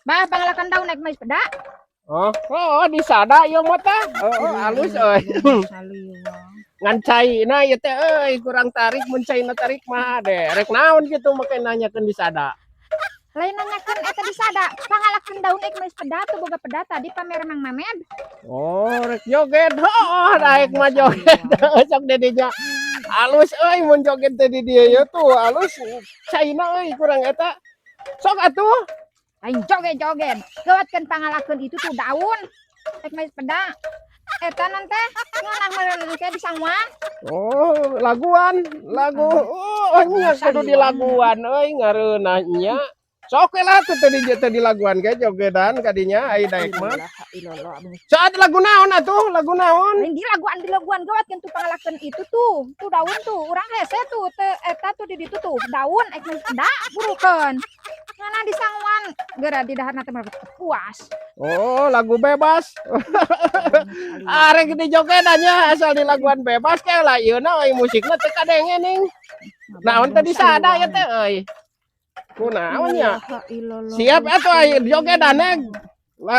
Bah, pangalakan daun naik mais peda. Oh, disada ieu mah tah. Oh, alus euy. Ngan caina ieu teh euy kurang tarik, mun caina tarik mah deh. Rek naon kitu make nanyakeun disada? Lain nanyakeun eta disada, pangalakan daun naik mais peda tuh boga peda tadi pamer Mang Mamed. Oh, rek joget. Oh, daek mah joget. Sok dedinya. Alus euy mun joget teh di dieu ye tuh alus, caina euy kurang eta. Sok atuh. Lain joget-joget. Gawatkeun pangalakeun itu tuh daun. Naik mais peda. Eta non teh ngeunah meureun teh disanguan. Oh, laguan, lagu. Oh, nya kudu dilaguan euy, ngareunah nya. Sok we lah tuh tadi teh dilaguan ge jogedan kadinya ai daek mah. Saat lagu naon atuh? Lagu naon? Lain dilaguan, dilaguan, gawatkeun tuh pangalakeun itu tuh. Tuh daun tuh, urang hese tuh teu eta tuh di ditu tuh. Daun naik mais peda burukeun. Ngeunah disanguan geura di daharna teh mah puas. Oh, lagu bebas. Arek di jogedannya asal dilaguan bebas kayak lah ieu na euy, musikna teu kadenge ning. Naon tadi sada ya teh euy? Kunaon nya? Siap atuh ai jogedannya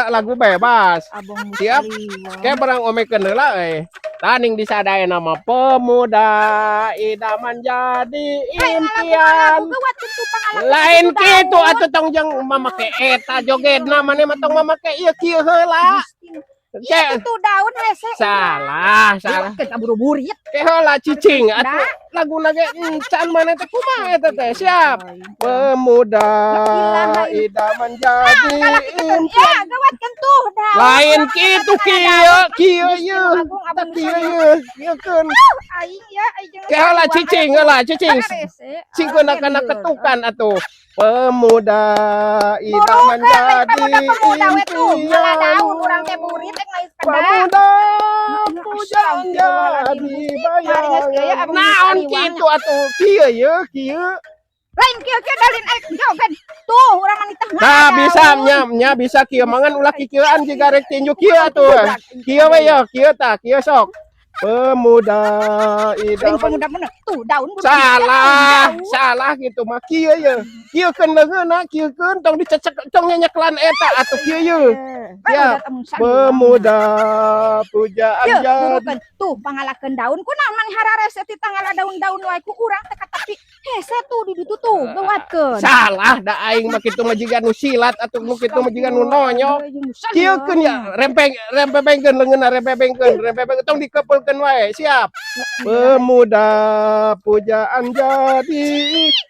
lagu bebas. Siap. Kayak barang omekeun heula euy. Taning disadae nama pemuda idaman jadi impian. Lain kitu atuh, tong jeung mamake eta jogetna, maneh mah tong mamake ieu, kieu heula. Itu tuh daun hese. Salah, salah. Kita buru-burit. Ke heula cicing atuh laguna ge encan, maneh teh kumaha eta teh? Siap. Pemuda idaman jadi impian. Ya, gawatkeun tuh daun. Lain kitu, kieu, kieu ieu. Tah kieu ieu, ieu keun. Aing ya, aing jeung Ke heula cicing heula cicing. Singkeun kana ketukan atuh. Pemuda idaman jadi pemuda we tuh malah impian. Daun urang teh burit rek mais peda. Pemuda pujaan jadi bayangan. Naon kitu atuh? Kieu ye, kieu. Lain kieu, kieu dalin aing joget. Tuh urang mah nitah. Nah, bisa nya nya bisa kieu mangan ulah kikieuan jiga rek tinju kieu atuh. Kieu we ye, kieu tah, kieu sok. Pemuda Lain idaman pemuda bener. Tuh daun burit. Salah, salah gitu mah, kieu ye. Kieu keun leungeunna, kieu keun, tong dicecek, tong nyanyeklan eta atuh, kieu ye. Ya, pemuda pujaan Yeuh, jadi burukeun. Tuh pangalakeun daun, kunaon maneh hararese ti tangala daun-daun wae ku urang teh tapi hese tuh di ditu tuh gawatkeun. Salah da aing mah kitu mah jiga nu silat atuh, nu kitu mah jiga nu nonyok. Kieu keun ya, rempeng rempebengkeun leungeunna, rempebengkeun, rempebengkeun, tong dikepeulkeun wae. Siap. Pemuda pujaan jadi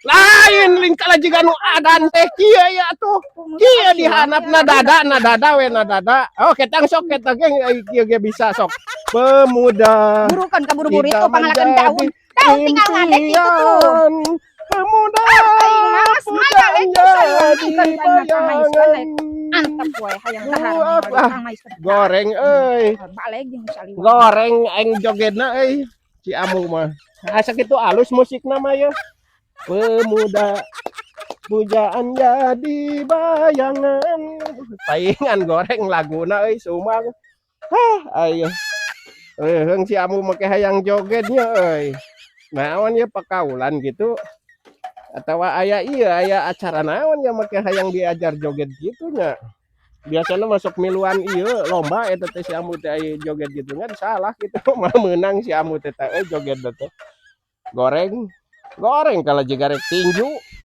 lain lingkala jiga nu adan teh kieu ya atuh. Kieu dihandap na dada, na dada we, na dada. Oh, ketang sok eta ge kieu ge bisa sok. Pemuda Burukeun ka buru-buru itu pangalakeun daun. Daun tinggal ngadek itu tuh. impian. Pemuda Aing mah geus pujaan maya jadi bayangan. Bayangan. Antep wae hayang dahar. Ah, goreng euy. Balik jeung saliwang. Goreng aing jogetna euy. Si Amu mah. Asa kitu alus musikna mah ya. Pemuda pujaan jadi bayangan. Paingan goreng laguna euy, sumang. Hah, ayo. Eh, heung si Amu make hayang jogetnya euy. Naon ya, pakaulan gitu? Atau aya iya aya acara naon ya make hayang diajar joget gitu nya? Biasanya masuk miluan iya lomba eta teh si Amu teh aya joget gitu kan, salah gitu malah menang si Amu teh teh joget teh. Goreng goreng kalau jiga rek tinju.